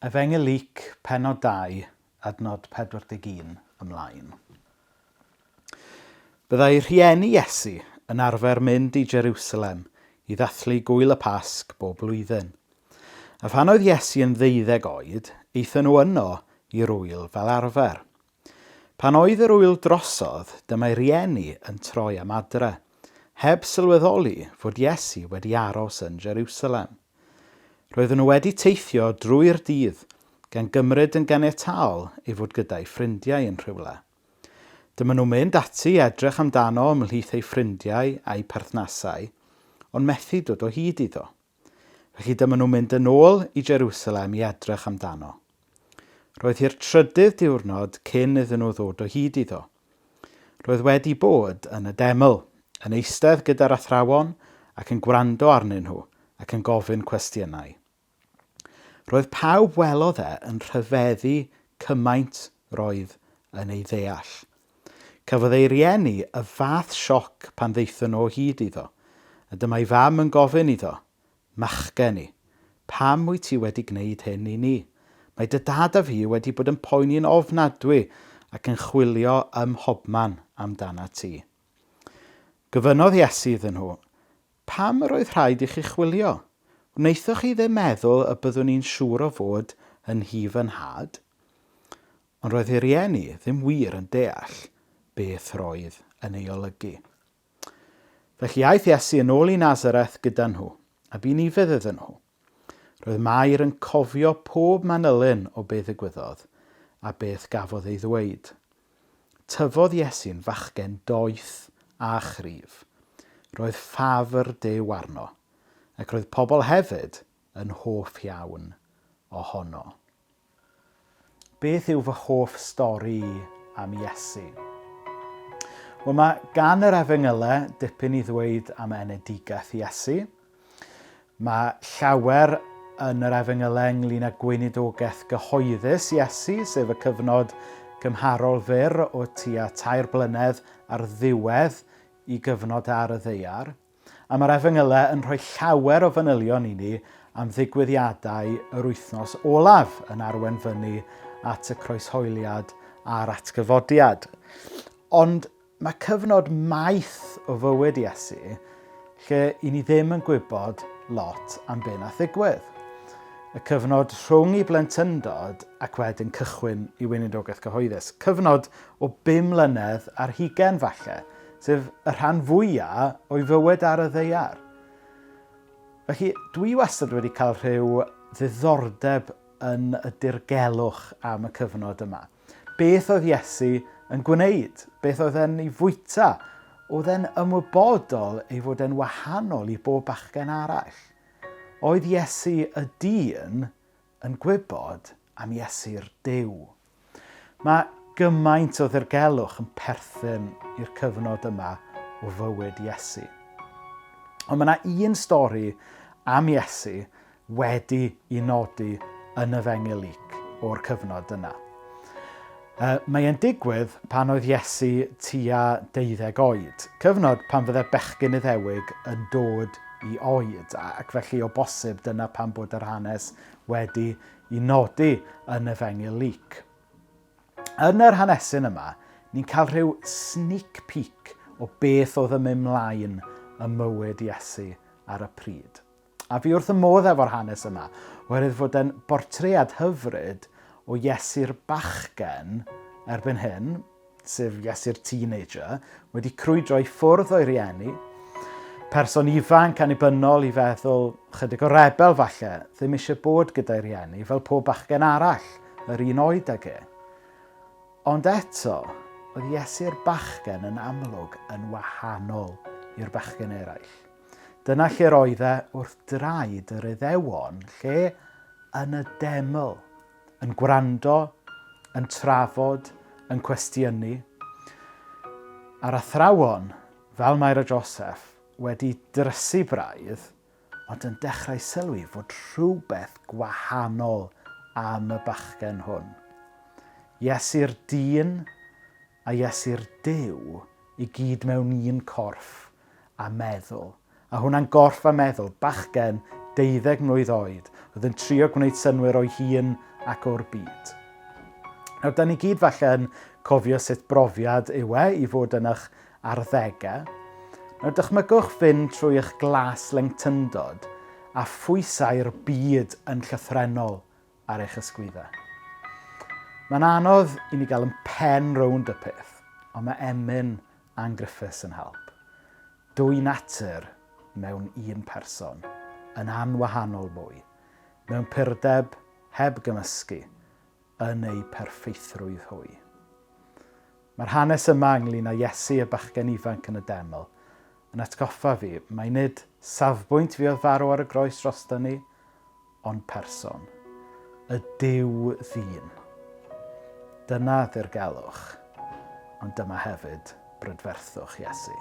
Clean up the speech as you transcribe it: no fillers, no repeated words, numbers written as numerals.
Efengyl Luc, pennod 2, adnod 41 ymlaen. Byddai rhieni Iesu yn arfer mynd i Jerusalem i ddathlu gwyl y Pasg bob blwyddyn. A phan oedd Iesu yn ddeuddeg oed, aethon nhw yno i'r ŵyl fel arfer. Pan oedd yr ŵyl drosodd, dyma'i rieni yn troi am adre, heb sylweddoli fod Iesu wedi aros yn Jerusalem. Roedden nhw wedi teithio drwy'r dydd, gan gymryd yn ganiataol ei fod gyda'i ffrindiau yn rhywle. Dyma nhw'n mynd ati i edrych amdano ymhlith eu ffrindiau a'u perthnasau, ond methu dod o hyd iddo. Felly dyma nhw'n mynd yn ôl i Jerusalem i edrych amdano. Roedd hi'r trydydd diwrnod cyn iddyn nhw ddod o hyd iddo. Roedd wedi bod yn y deml, yn eistedd gyda'r athrawon ac yn gwrando arnyn nhw ac yn gofyn cwestiynau. Roedd pawb welodd e yn rhyfeddu cymaint roedd yn ei ddeall. Cafodd ei rieni y fath sioc pan ddaethon nhw o hyd iddo, a dyma'i fam yn gofyn iddo, Machgen i, pam wyt ti wedi gwneud hyn i ni? Mae dy dad a fi wedi bod yn poeni'n ofnadwy ac yn chwilio ym mhobman amdanat ti. Gofynnodd Iesu iddyn nhw, Pam yr oedd rhaid i chi chwilio? Wnaethoch chi ddim meddwl y byddwn i'n siŵr o fod yn nhŷ fy nhad? Ond roedd ei rieni ddim wir yn deall beth roedd yn ei olygu. Felly aeth Iesu yn ôl i Nazareth gyda nhw, a bu'n ufudd iddyn nhw. Roedd Mair yn cofio pob manylyn o beth ddigwyddodd a beth gafodd ei ddweud. Tyfodd Iesu'n fachgen doeth a chryf. Roedd ffafr Duw arno, ac roedd pobl hefyd yn hoff iawn ohono. Beth yw fy hoff stori i am Iesu? Wel, mae gan yr Efengylau dipyn i ddweud am enedigaeth Iesu. Mae llawer yn yr Efengylau ynglyn â gweinidogaeth gyhoeddus Iesu, sef y cyfnod gymharol fyr o tua tair blynedd ar ddiwedd i gyfnod ar y ddaear. A mae'r Efengylau yn rhoi llawer o fanylion i ni am ddigwyddiadau yr wythnos olaf yn arwain fyny at y croeshoeliad a'r atgyfodiad. Ond mae cyfnod maith o fywyd Iesu lle i ni ddim yn gwybod lot am be nath ddigwydd. Y cyfnod rhwng ei blentyndod ac wedyn cychwyn i weinidogaeth gyhoeddus. Cyfnod o bum mlynedd ar hugain falle, sef y rhan fwya o'i fywyd ar y ddaear. Felly, dwi wastad wedi cael rhyw ddiddordeb yn y dirgelwch am y cyfnod yma. Beth oedd Iesu yn gwneud? Beth oedd e'n ei fwyta? Oedd e'n ymwybodol ei fod e'n wahanol i bob bachgen arall? Oedd Iesu y dyn yn gwybod am Iesu'r Duw? Mae gymaint o ddirgelwch yn perthyn i'r cyfnod yma o fywyd Iesu. Ond mae yna un stori am Iesu wedi i nodi yn y Efengyl Luc o'r cyfnod yna. Mae e'n digwydd pan oedd Iesu tua deuddeg oed, cyfnod pan fydde bechgyn Iddewig yn dod i oed, ac felly o bosib dyna pam bod yr hanes wedi i nodi yn Efengyl Luc. Yn yr hanesyn yma, ni'n cael rhyw sneak peek o beth oedd yn mynd mlaen ym mywyd Iesu ar y pryd. A fi wrth y modd efo'r hanes yma, oherwydd fod e'n bortread hyfryd o Iesu'r bachgen erbyn hyn, sef Iesu'r teenager, wedi crwydro i ffwrdd o'i rieni, person ifanc annibynnol i feddwl chydig o rebel falle, ddim eisiau bod gyda'i rieni fel pob bachgen arall, yr un oed ag e. Ond eto, oedd Iesu'r bachgen yn amlwg yn wahanol i'r bachgen eraill. Dyna lle'r oedd e wrth draed yr Iddewon, lle yn y deml. Yn gwrando, yn trafod, yn cwestiynu. A'r athrawon, fel Mair a Joseph, wedi drysu braidd, ond yn dechrau sylwi fod rhywbeth gwahanol am y bachgen hwn. Iesu'r dyn a Iesu'r Duw i gyd mewn un corff a meddwl. A hwnna'n gorff a meddwl, bachgen deuddeg mlwydd oed, oedd yn trio gwneud synnwyr o'i hun ac o'r byd. Nawr, da ni gyd falle yn cofio sut brofiad yw e i fod yn eich arddegau. Nawr, dychmygwch fynd trwy eich glas lentyndod a phwysau'r byd yn llythrennol ar eich ysgwyddau. Mae'n anodd i ni gael yn pen rownd y peth, ond mae emyn Ann Griffiths yn help. Dwy natur mewn un person, yn anwahanol mwy, mewn purdeb heb gymysgu, yn eu perffeithrwydd hwy. Mae'r hanes yma ynglyn â Iesu y bachgen ifanc yn y deml yn atgoffa fi mai nid safbwynt fuodd farw ar y groes drosta ni, ond person. Y Duw ddyn. Dyna ddirgelwch, ond dyma hefyd brydferthwch Iesu.